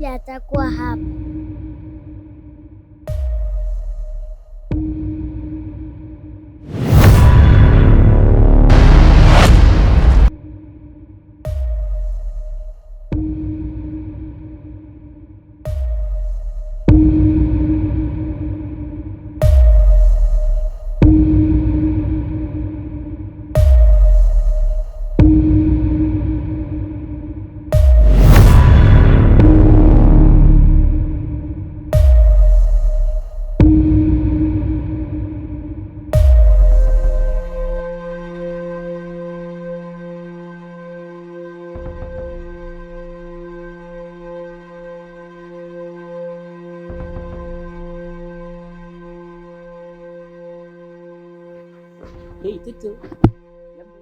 pia atakuwa hapa. Hey, Toto. Jambo.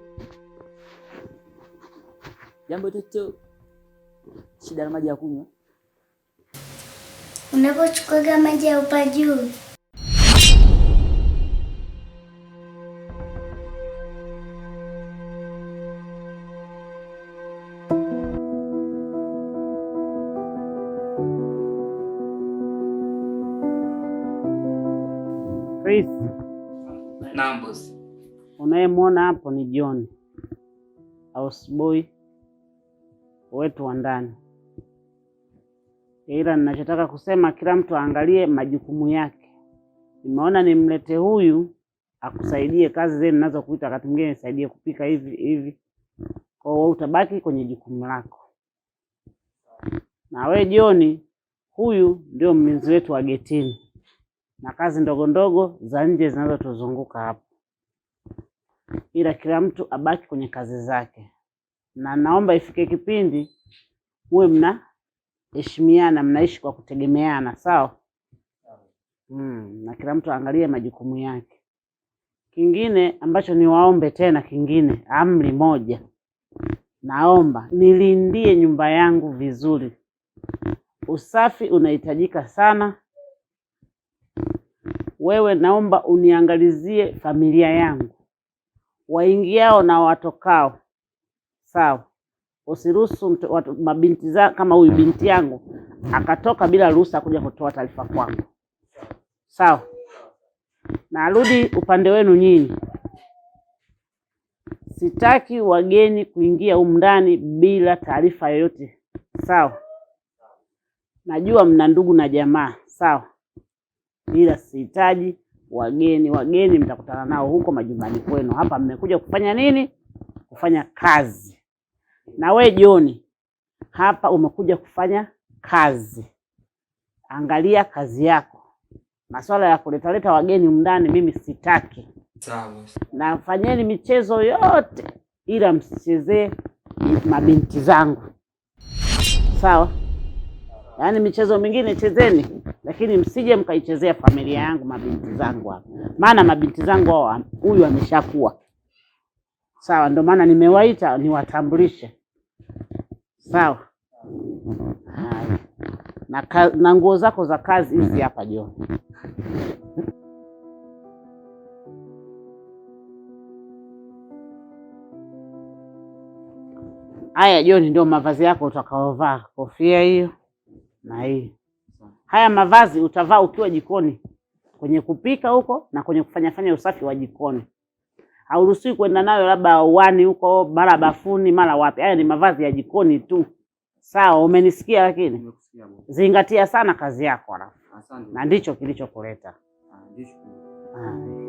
Jambo Toto. Shida na maji ya kunywa? Unapochukuaga maji ya upa juu. Chris, Naam boss. unayemwona hapo ni John, houseboy wetu wa ndani. Ila ninachotaka kusema, kila mtu aangalie majukumu yake. Nimeona nimlete huyu akusaidie kazi zile ninazokuita, wakati mwingine nisaidie kupika hivi hivi. Kwa hiyo utabaki kwenye jukumu lako. Na we John, huyu ndio mlinzi wetu wa getini na kazi ndogo ndogo za nje zinazotuzunguka hapo, ila kila mtu abaki kwenye kazi zake, na naomba ifike kipindi muwe mnaheshimiana, mnaishi kwa kutegemeana, sawa? Na kila mtu aangalie majukumu yake. Kingine ambacho niwaombe tena, kingine amri moja, naomba nilindie nyumba yangu vizuri. Usafi unahitajika sana. Wewe naomba uniangalizie familia yangu, waingiao na watokao, sawa? Usiruhusu mabinti za kama huyu binti yangu akatoka bila ruhusa kuja kutoa taarifa kwangu, sawa? Narudi upande wenu nyinyi, sitaki wageni kuingia humu ndani bila taarifa yoyote, sawa? Najua mna ndugu na jamaa, sawa, ila sihitaji wageni. Wageni mtakutana nao huko majumbani kwenu. Hapa mmekuja kufanya nini? Kufanya kazi. Na we John, hapa umekuja kufanya kazi. Angalia kazi yako. Masuala ya kuletaleta wageni mndani mimi sitaki. Sawa. Na fanyeni michezo yote, ila msichezee mabinti zangu, sawa? Yaani michezo mingine chezeni, lakini msije mkaichezea familia yangu, mabinti zangu hapa, maana mabinti zangu hao, huyu ameshakuwa sawa. Ndio maana nimewaita niwatambulishe, sawa? Haya, na nguo zako za kazi hizi hapa John. Haya John, ndio mavazi yako utakaovaa, kofia hiyo na hii. Haya mavazi utavaa ukiwa jikoni, kwenye kupika huko na kwenye kufanya fanya usafi wa jikoni. Hauruhusiwi kwenda nayo labda uani huko, mara bafuni, mara wapi. Haya ni mavazi ya jikoni tu, sawa? Umenisikia? Lakini zingatia sana kazi yako, alafu na ndicho kilichokuleta. Haya.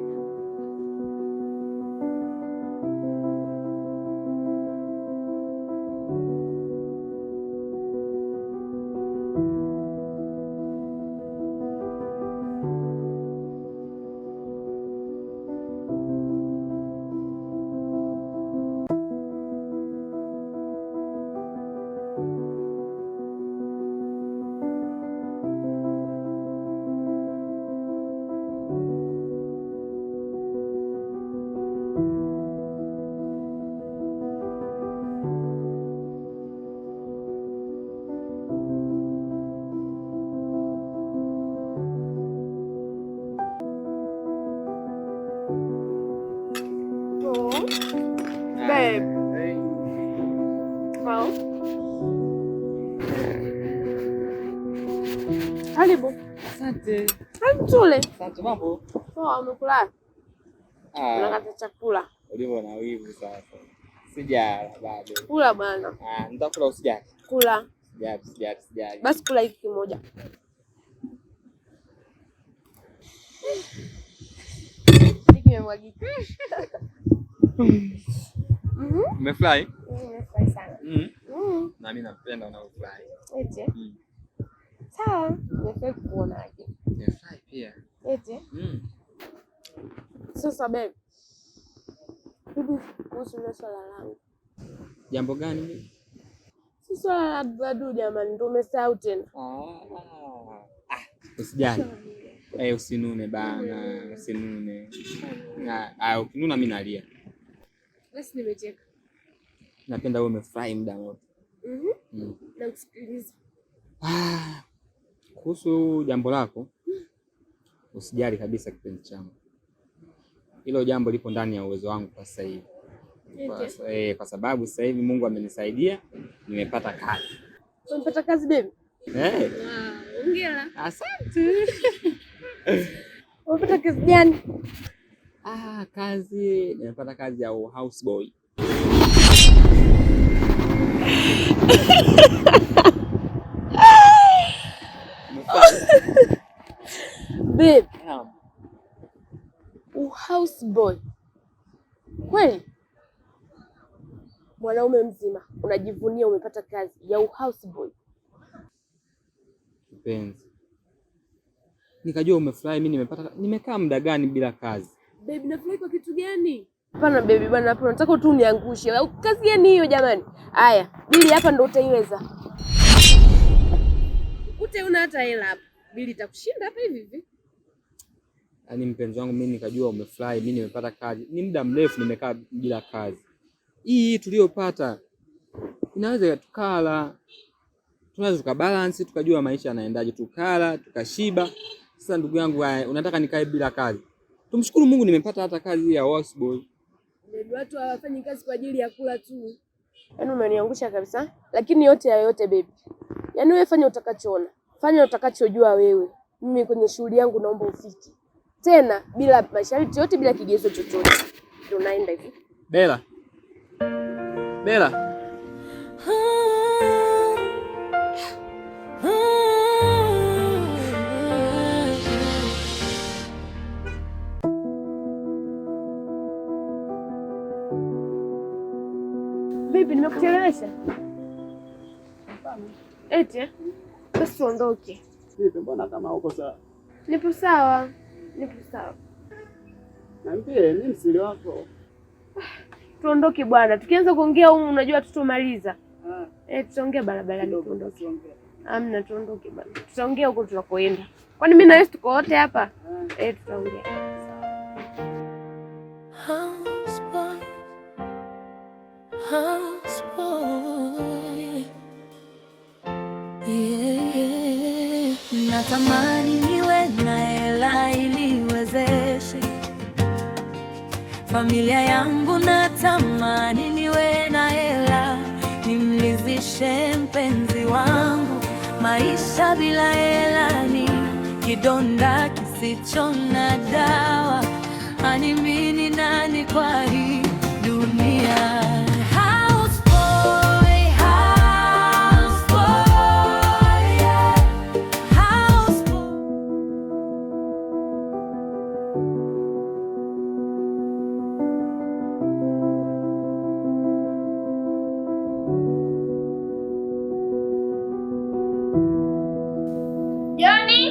Karibu. Asante. Karibu tule. Asante, mambo. Poa, umekula? Ah, Unakata chakula. ulivyo na wivu sasa. Sijala bado. Kula bwana. Ah, nitakula usijali. Kula. Sijali, sijali, sijali. Basi kula hiki kimoja. Hiki kimemwagika. Umefurahi? Nimefurahi sana. Na mimi napenda unavyofurahi. Eti. Mm. Sawa, nimefurahi kukuona lakini. Nimefurahi pia. Eti. Sasa babe. Vipi kuhusu ile swala langu? Jambo gani mimi? Si swala la Badu jamani, ndio umesahau tena. Ah, usijali. Eh, usinune bana, usinune. Ah, ukinuna mimi nalia. Basi nimecheka. Napenda wewe umefurahi muda wote. Nakusikiliza. Ah, kuhusu jambo lako usijali kabisa kipenzi changu. Hilo jambo lipo ndani ya uwezo wangu kwa sasa hivi. Kwa sababu sasa hivi Mungu amenisaidia, nimepata kazi. Umepata kazi baby? Eh, Wow, hongera. asante. Umepata kazi gani? Ah, kazi nimepata kazi ya house boy. Babe, Naam. house boy. Kweli? Mwanaume mzima unajivunia umepata kazi ya house boy. Kipenzi, nikajua umefurahi. Mimi nimepata, nimekaa muda gani bila kazi? Babe, nafurahi kwa kitu gani? Hapana baby bwana, hapo nataka tu uniangushe. Au kazi gani hiyo jamani? Haya, bili hapa ndo utaiweza. Ukute una hata hela hapa. Bili itakushinda hapa hivi hivi. Yaani mpenzi wangu, mimi nikajua umefurahi, mimi nimepata kazi. Ni muda mrefu nimekaa bila kazi. Hii tuliyopata inaweza tukala, tunaweza tukabalance, tukajua maisha yanaendaje, tukala tukashiba. Sasa ndugu yangu, haya, unataka nikae bila kazi? Tumshukuru Mungu nimepata hata kazi ya house boy. Baby, watu hawafanyi kazi kwa ajili ya kula tu. Yaani umeniangusha kabisa. Lakini yote ya yote baby. Yaani wewe fanya utakachoona. Fanya utakachojua wewe. Mimi kwenye shughuli yangu naomba ufike. Tena bila masharti yote, bila kigezo chochote. Ndio naenda hivi. Bella, Bella. Baby, nimekuchelewesha? Eti eh? Basi tuondoke. Vipi, mbona kama uko sawa? Nipo sawa. Nipo sawa. Niambie, mimi msiri wako. Tuondoke bwana. Tukianza kuongea humu unajua tutomaliza. Ah, Eh, tutaongea barabarani kidogo tuondoke. tusiongee. Amna, tuondoke bwana. Tutaongea huko tunakoenda. Kwani mimi na wewe tuko wote hapa? Eh, tutaongea. House boy, house boy. Yeah. Natamani niwe na hela iliwezeshe familia yangu, natamani niwe na hela nimlizishe mpenzi wangu. Maisha bila hela ni kidonda kisicho na dawa. Animini nani kwa hii dunia? House boy, house boy, yeah. House boy. Joni!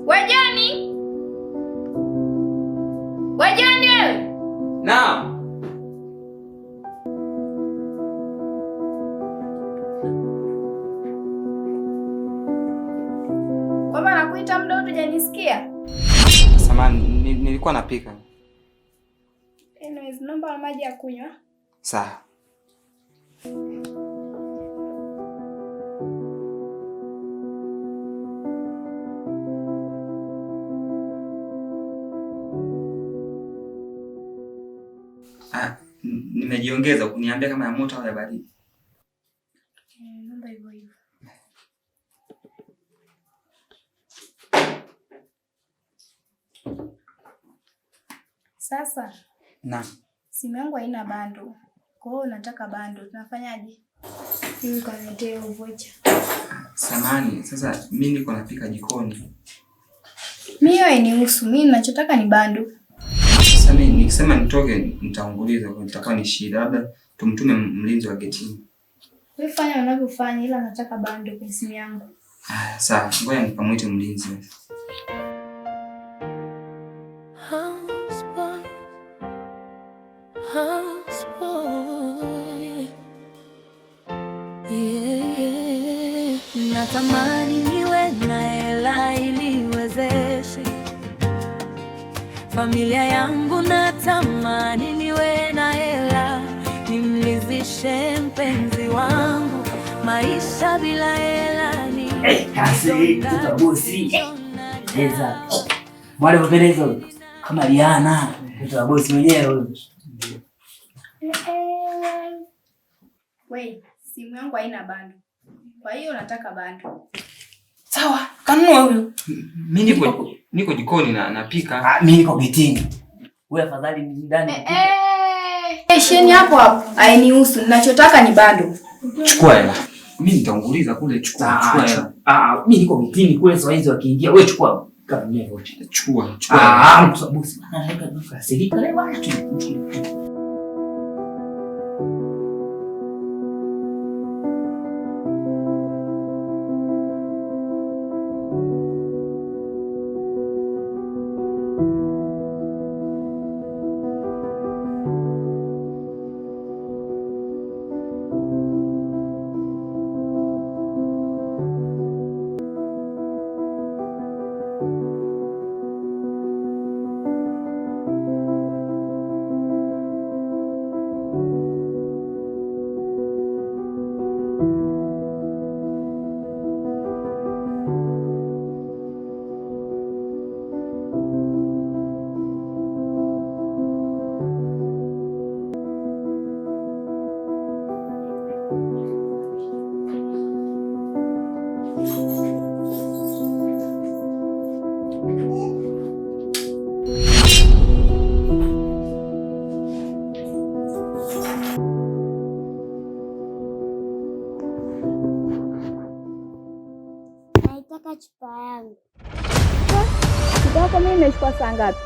We Joni! We Joni wewe! Naam. Kwamba nakuita muda wote hujanisikia? Samahani, nilikuwa napika. Anyways, naomba maji ya kunywa. Sawa. Ah, nimejiongeza kuniambia kama ya moto au ya baridi. Naomba hivyo hivyo. Sasa Na simu yangu haina bando. Kwa hiyo nataka bando. Tunafanyaje? Mimi kaniletea hiyo vocha. Samani, sasa mimi niko napika jikoni. Mimi hiyo hainihusu. Mimi ninachotaka ni bando. Sasa mimi nikisema nitoke nitaunguliza, kwa itakuwa ni shida. Labda tumtume mlinzi wa getini. Wewe fanya unavyofanya ila nataka bando kwenye simu yangu. Ah, sawa, ngoja nikamwite mlinzi. Houseboy, houseboy. Yeah, yeah. Natamani niwe na hela iliwezeshe familia yangu, natamani niwe na hela nimlizishe mpenzi wangu. Maisha bila hela ni Kasi, kidonda mtoto wa bosi. kisicho na Pendeza. dawa. Mwale kupendeza huyu. Kama Rihanna, mtoto wa bosi mwenyewe huyu. We, simu yangu haina bando. Kwa hiyo nataka bando. Sawa, kanunua huyo. Mimi niko jikoni na napika. Ah, mimi niko getini. Wewe afadhali ndani. Eh, sheni hapo hapo. Hainihusu. Ninachotaka ni bando. Chukua hela. Mimi nitaunguliza kule, chukua, chukua hela. Ah, mimi niko getini kule saa hizi wakiingia. Wewe chukua kanunua vocha. Chukua, chukua hela. Ah, mtoto wa bosi bana, anaweka kasirika leo bwana. Chukua. Naitaka chupa yangu. Chupa yako mimi nimechukua saa ngapi?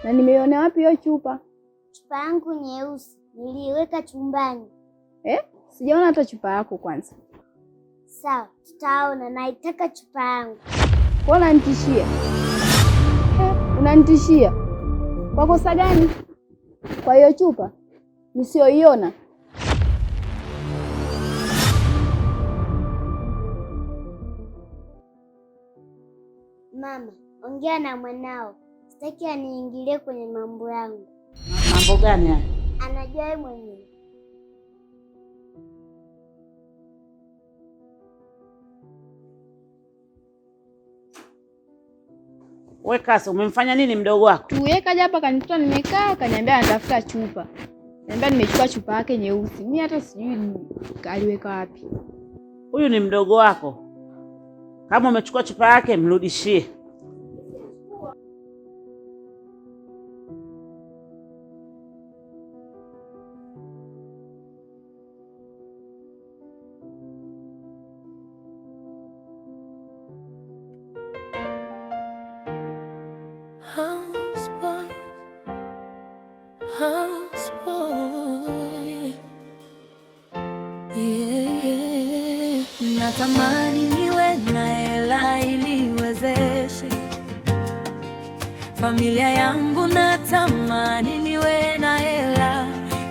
Na nimeiona wapi hiyo chupa? Chupa yangu nyeusi niliiweka chumbani. Eh? Sijaona hata chupa yako kwanza. Sawa, tutaona. Naitaka chupa yangu. Kwa unanitishia? Unanitishia kwa kosa gani? Kwa hiyo chupa nisiyoiona? Mama, ongea na mwanao, sitaki aniingilie kwenye mambo yangu. Mambo gani haya? Anajua yeye mwenyewe. We Kasi, umemfanya nini mdogo wako? Tu yeye kaja hapa kanikuta nimekaa, kaniambia anatafuta chupa. Niambia nimechukua chupa yake nyeusi. Mimi hata sijui aliweka wapi. Huyu ni mdogo wako. Kama umechukua chupa yake mrudishie. Houseboy, houseboy. Yeah, yeah. Natamani niwe na hela iliwezeshe familia yangu, natamani niwe na hela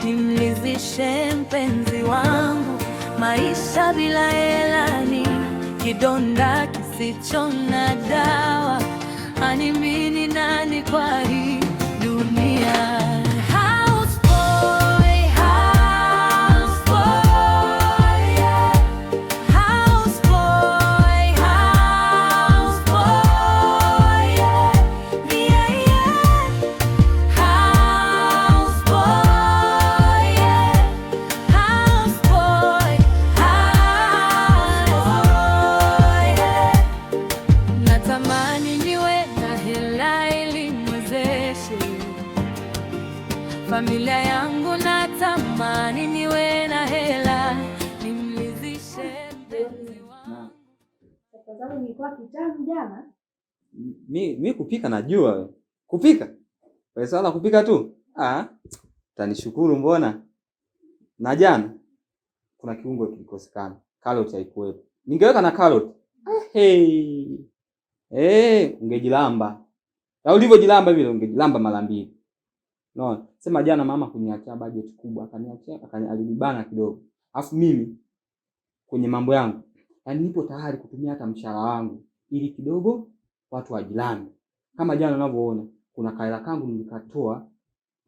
nimlizishe mpenzi wangu. Maisha bila hela ni kidonda kisicho na dawa. Animini nani kwa hii dunia? Houseboy, houseboy, yeah. Houseboy, houseboy, yeah. Yeah, yeah. Houseboy, yeah. Houseboy, houseboy, yeah. Natamani niwe na hela ili mwezeshe Kwa sababu nilikuwa kitamu jana. Mi kupika najua wewe. Kupika? Wewe swala kupika tu? Ah. Utanishukuru mbona? Na jana kuna kiungo kilikosekana. Karoti haikuwepo. Ningeweka na karoti. Hey. Ungejilamba. Na ulivyojilamba vile ungejilamba mara mbili. No, sema jana mama kuniachia budget kubwa, akaniachia, alinibana kidogo. Alafu mimi kwenye mambo yangu, yaani nipo tayari kutumia hata mshahara wangu ili kidogo watu wajilambe. Kama jana unavyoona, kuna kaela kangu nilikatoa,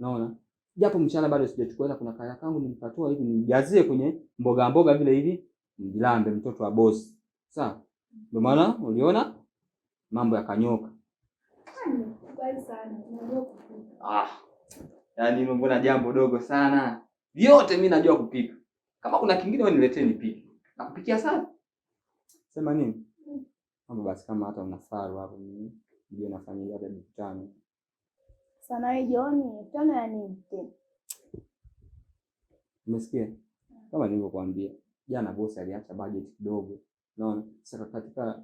unaona? Japo mshahara bado sijachukua, ila kuna kaela kangu nilikatoa hivi nijazie kwenye mboga mboga vile hivi mjilambe mtoto wa bosi. Sawa? Ndio maana uliona mambo yakanyoka. Nimekubali sana. Unajua kupika. Ah. Yaani mbona jambo dogo sana. Vyote mimi najua kupika. Kama kuna kingine wewe niletee nipike. Nakupikia sana. Sema nini? Mambo basi kama hata una faru hapo mimi ndio nafanya hata 5,000. Sana wewe jioni 5,000 ya nini tena? Umesikia? Kama nilivyokuambia, jana bosi aliacha budget kidogo. Unaona? Sasa katika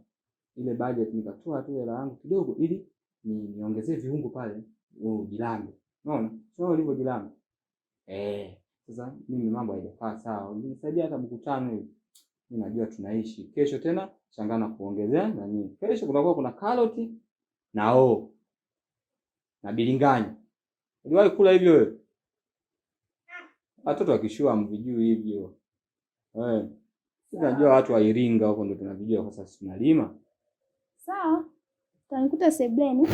ile budget nikatoa tu hela yangu kidogo ili niongezee viungo pale wewe ujilambe. Unaona? Sio ulivyojilamba. Sasa mimi mambo hayajakaa sawa. Unisaidia hata 5,000 hivi. Mimi najua tunaishi. Kesho tena changana kuongezea na nini. Kesho kutakuwa kuna karoti na o na bilinganya. Uliwahi kula hivyo wewe? Watoto wakishua mvijui hivyo. Sisi tunajua watu wa Iringa huko ndio tunavijua kwa sasa tunalima. Sawa. Utanikuta sebleni.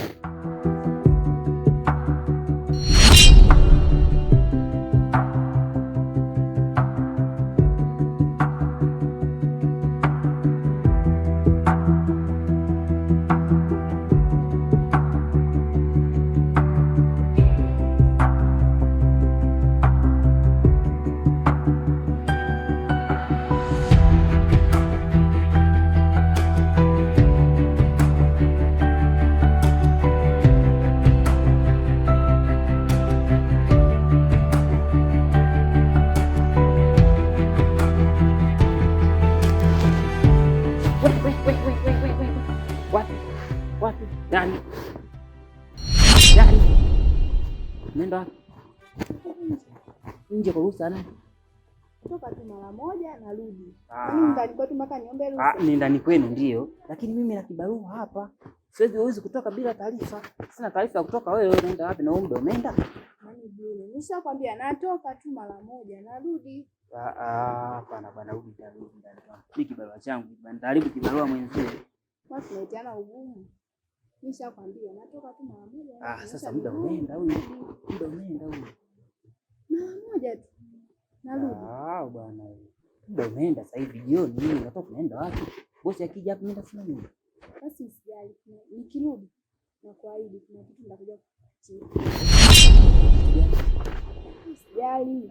Wapi? Nani? Nani? Nenda wapi? Nje kwa ruhusa nani? Toka tu mara moja narudi. Mimi ndani kwetu mpaka niombe ruhusa. Ni ndani kwenu ndio, lakini mimi na kibarua hapa. Siwezi kutoka bila taarifa. Sina taarifa ya kutoka wewe unaenda wapi na muda umeenda? Mimi bure. Nishakwambia natoka tu mara moja narudi. Hapana bwana, rudi ndani. Mimi kibarua changu, nitaharibu kibarua mwenzie. Basi tunaitiana ugumu. Nishakwambia natoka tu mara moja. Sasa muda umeenda huyu. Muda umeenda huyu. Mara moja tu. Narudi. Bwana. Muda umeenda sasa hivi jioni mimi natoka naenda wapi? Bosi akija hapa mimi nitasema nini? Basi usijali. Nikirudi na kuahidi kuna kitu nitakuja kukupatia. Usijali. Usijali.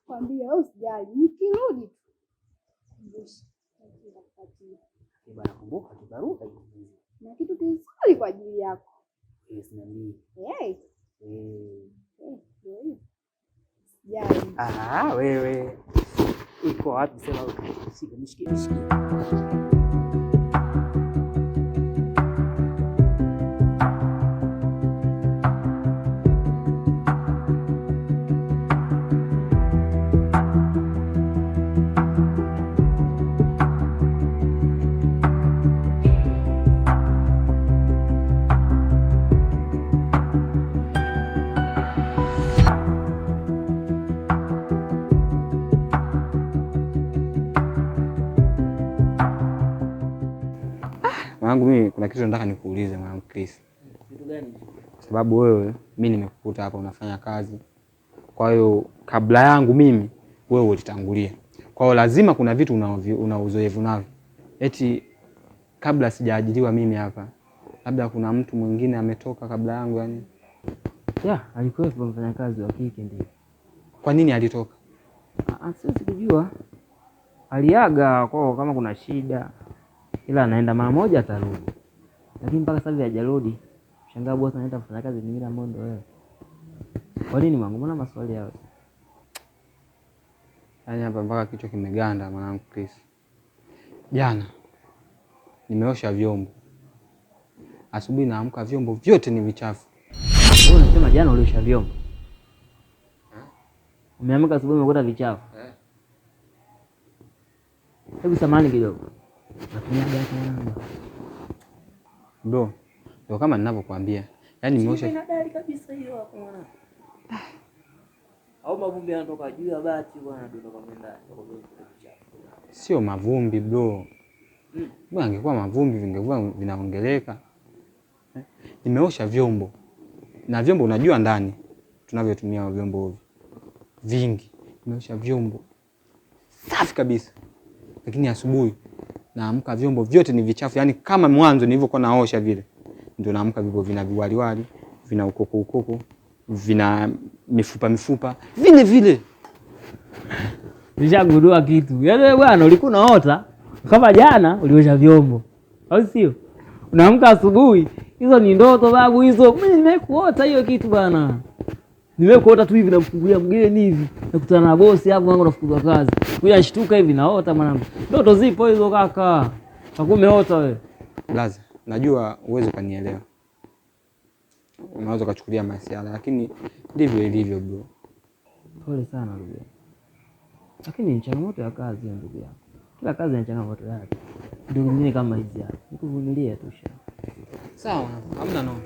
Kwambia wewe usijali. Nikirudi tu. Kumbusha. Nitakupatia. Bwana kumbuka kibarua hiyo. Na kitu kizuri kwa ajili yako. Yes, na mimi. Hey. Ndio hiyo. Usijali. Wewe. Iko wapi sema shika nishikie nishikie. Mwanangu mimi kuna kitu nataka nikuulize mwanangu Chris. Kitu gani? Kwa sababu wewe mimi nimekukuta hapa unafanya kazi. Kwa hiyo kabla yangu mimi wewe ulitangulia. Kwa hiyo lazima kuna vitu una uzoefu navyo. Eti kabla sijaajiriwa mimi hapa, labda kuna mtu mwingine ametoka kabla yangu yani. Ya, alikuwepo mfanyakazi wa kike ndio. Kwa nini alitoka? Siwezi kujua. Aliaga kwao kama kuna shida. Ila anaenda mara moja atarudi. Lakini mpaka sasa hivi hajarudi. Shangaa bosi anaita mfanyakazi mwingine ambaye ndio wewe. Kwa nini mwanangu? Mbona maswali hayo? Yaani hapa mpaka kichwa kimeganda mwanangu Chris. Jana nimeosha vyombo, asubuhi naamka vyombo vyote ni vichafu. Wewe unasema jana uliosha vyombo, umeamka asubuhi umekuta vichafu. Hebu samahani kidogo, natumia gari mwanangu. Bro, ndio kama ninavyokuambia, yaani nimeosha Inadai kabisa hiyo hapo mwanangu. Au mavumbi yanatoka juu ya bati bwana, ndio kwa ndani kwa vichafu. Sio mavumbi bro. Mbona angekuwa mavumbi vingekuwa vinaongeleka. Nimeosha vyombo na vyombo, unajua ndani tunavyotumia vyombo vingi. Nimeosha vyombo safi kabisa, lakini asubuhi naamka vyombo vyote ni vichafu, yaani kama mwanzo nilivyokuwa naosha vile, ndio naamka vipo vina viwaliwali, vina ukoko ukoko, vina mifupa mifupa vile vile. Nishagundua kitu. Yaani wewe bwana ulikuwa unaota kama jana uliosha vyombo, au sio? Unaamka asubuhi, hizo ni ndoto babu hizo. Mimi nimekuota hiyo kitu bwana. Nimekuota tu hivi namfungulia mgeni hivi. Nakutana na bosi hapo mwanangu nafukuzwa kazi. Kuja nashtuka hivi naota mwanangu. Ndoto zipo hizo kaka. Hakumeota wewe. Blaza, najua uwezi ukanielewa, unaweza ukachukulia masiala, lakini ndivyo ilivyo bro. Pole sana ndugu yangu. Lakini ni changamoto ya kazi hiyo ndugu yangu. Kila kazi ina changamoto yake. Ndio nyingine kama hizi hapa. Nikuvumilia tu sha. Sawa, hamna noma.